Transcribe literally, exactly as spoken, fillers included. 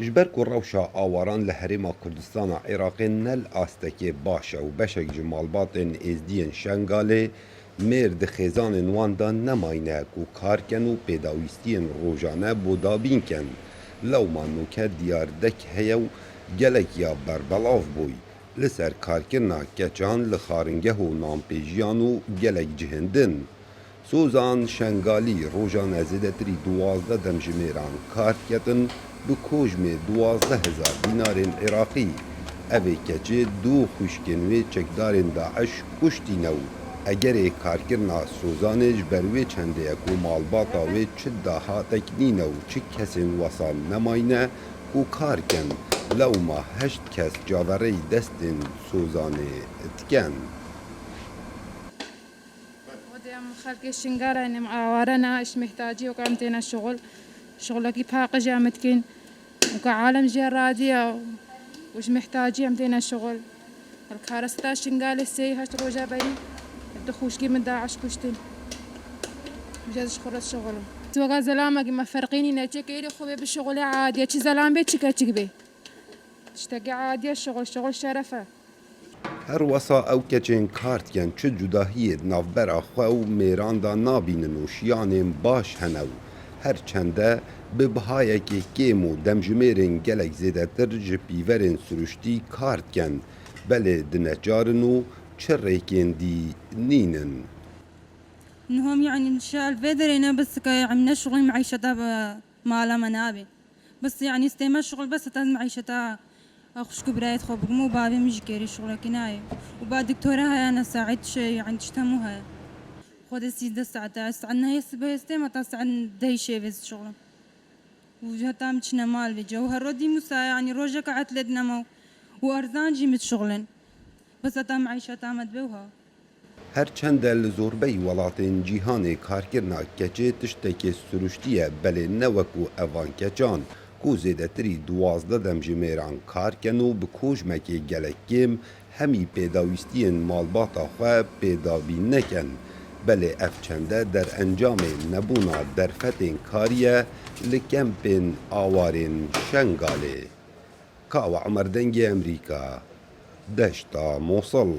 Ji ber ku rewşa awaran li Herêma Kurdistana Iraqê ne li astekê baş e û beşek ji malbatên êzdiyên Şengalê mêr di xêzanên wan de nemayne ku kar ken û pêdawîstiyên rojane bo dabîn ken. Lewma nûke diyardek heye û gelek ya berbelav bûy. Li ser karkirina keçan li xaringeh û nanpêjiyan û gelek cihên din. Sozan Şengalî rojane zêdetirî duwazdeh demjimêran kar diketin, bi kojmê duwazdeh hezar dînarên Iraqî. Evê keçê du xwişkên wê çekdarên DAIŞ kuştîne û egerê karkirina Sozanê ji ber wê çendê ye ku malbata wê çi dahatek nîne û çi kesên wesa nemayne ku kar ken, lewma heşt kes çaverêyî destên Sozanê diken. Xwedê em xelkê Şingalê ne, em aware ne, ji mihtacî weke em têne şixul. Şixulekî paqij em dikin. Weke alem jê radiye û ji mihtacî em têne şixul. Li karasita Şingalê sê heşt roja berî du xwişkî min DAIŞ kuştin. Jê ji xwe re şixul im. Tu weke zelamekî me ferqî nîne, çi kêrî xwe bê bi şixulê adiye, çi zelam bê, çi keçik bê. Tiştekî adiye şixul, şixul şeref e. Her wesa ew keçên kar diken çi cudahiyê di navbera xwe û mêran de nabînin û şiyanên baş hene û her çende bi bihayekê kêm û demjimêrên gelek zêdetir ji pîverên siruştî kar diken, belê dineçar in û çi rêkên dî nînin. Nihom, yanî şal vê derê ne, bes ka em ne şixulî meîşeta bi mala me nabê. Bes, yanî, stê me şixul bes heta ez meîşeta xwişk û birayê xwe bikim û bavê min jî kêrî şixulekî nayê. Û ba doktora heye ne saet şey, yanî, tişt hemû heye. Xwedê sîzdeh saet e, ez saet nehê sibehê stêm heta saet dehê şevê ez şixulim. Û heta em çine mal vê ce. Û her rojî musa, yanî, rojeka etlê dinema û erzan jî min şixulin. Bes heta meîşeta me dibe wiha. Her çende li zorbeyî welatên cîhanê karkirina keçê tiştekê siruştî ye, belê ne wekû evan keçan ku zêdetirî duwazdeh demjimêran kar ken û bi kojmekê gelek kêm hemî pêdawîstiyên malbata xwe pêdabî neken. Belê ev çende derencamê nebûna derfetên karî ye li kempên awarên Şengalê. Kawa Umer, Dengê Emerîka, Deşta Mosil.